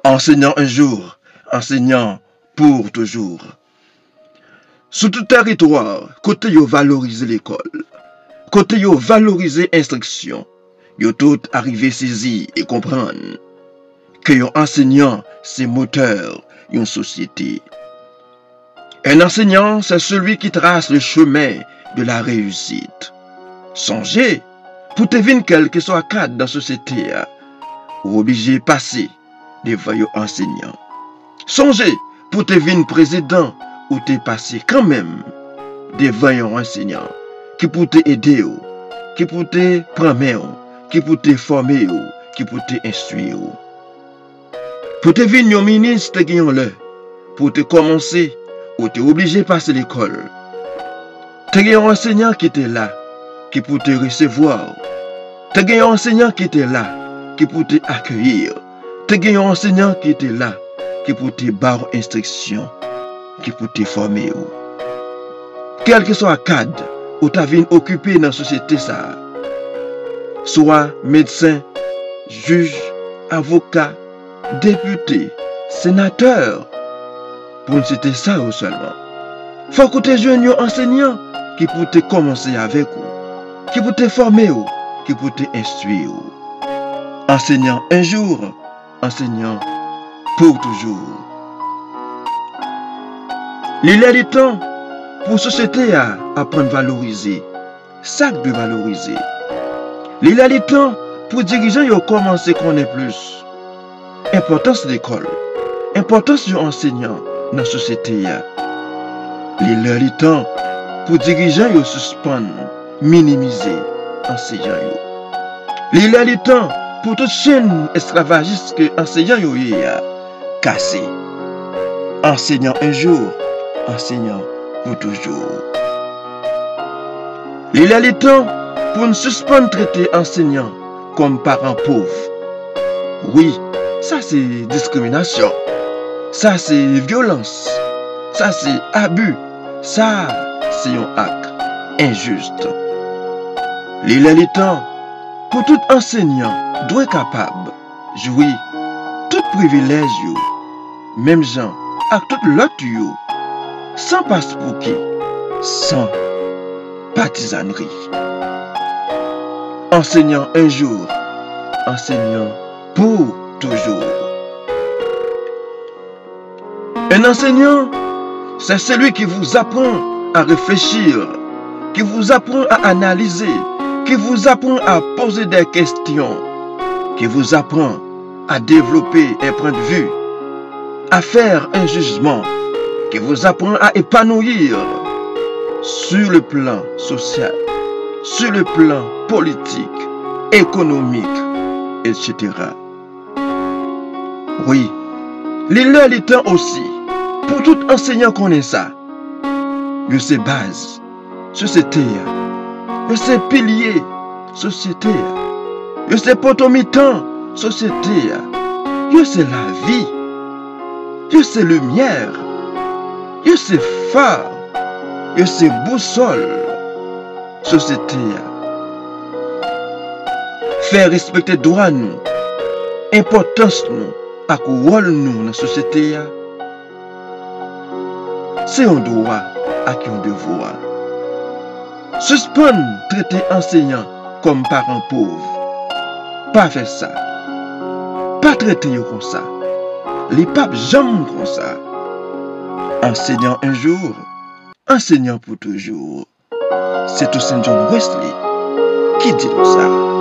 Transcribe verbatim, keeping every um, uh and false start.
Enseignant un jour, enseignant pour toujours. Sou tout tèritwa kote yo valorize lekòl, kote yo valorize enstriksyon, yo tout arive sezi e konprann ke yon ansenyan se motè yon sosyete. Un enseignant, c'est celui qui trace le chemin de la réussite. Sonje, pou te vin kèlkeswa kad nan sosyete a, ou oblije pase devan yon ansenyan. Sonje, pou te vin prezidan, ou te pase kanmenm devan yon ansenyan ki pou te ede w, ki pou te pran men w, ki pou te fòme w, ki pou te enstwi w. Pou te vin yon minis, te gen yon lè, pou te kòmanse, ou te oblije pase lekòl. Te gen yon ansenyan ki te la, ki pou te resevwa w. Te gen yon ansenyan ki te la, ki pou te akeyi w. Te gen yon ansenyan ki te la, ki pou te ba w enstriksyon, ki pou te fòme w. Kèlkeswa kad ou ta vin okipe nan sosyete sa a, swa medsen, jij, avoka, depite, senatè, pou n site sa yo sèlman. Fòk ou te jwenn yon ansenyan ki pou te kòmanse avèk ou, ki pou te fòme w, ki pou te enstwi w. Enseignant un jour, enseignant pour toujours. Li lè li tan pou sosyete a aprann valorize sa k dwe valorize. Li lè li tan pou dirijan yo kòmanse konnen plis enpòtans lekòl, enpòtans yon ansenyan nan sosyete a. Li lè li tan pou dirijan yo sispann minimize ansenyan yo. Li lè li tan pou tout chenn esklavajis ke ansenyan yo ye a kase. Enseignant un jour, enseignant pour toujours. Li lè li tan pou n sispann trete ansenyan kòm paran pòv. Wi, sa se diskriminasyon. Sa se vyolans. Sa se abi. Sa se yon ak enjis. Li lè li tan pou tout ansenyan dwe kapab jwi tout privilèj yo, menm jan ak tout lòt yo, san paspouki, san patizannri. Enseignant un jour, enseignant pour toujours. Un enseignant, c'est celui qui vous apprend à réfléchir, qui vous apprend à analyser, qui vous apprend à poser des questions, qui vous apprend à développer un point de vue, à faire un jugement, qui vous apprend à épanouir sur le plan social, sur le plan politique, économique, et cetera. Wi, li lè li tan osi pou tout ansenyan konnen sa. Yo se baz sosyete a. Yo se pilye sosyete a. Yo se poto mitan sosyete a. Yo se lavi. Yo se limyè. Yo se fa. Yo se bousòl sosyete a. Fè respekte dwa nou, enpòtans nou ak wòl nou nan sosyete a, se yon dwa ak yon devwa. Sispann trete ansenyan kòm paran pòv. Pa fè sa. Pa trete yo konsa. Li p ap janm konsa. Enseignant un jour, enseignant pour toujours. Se Toussaint John Wesley ki di nou sa.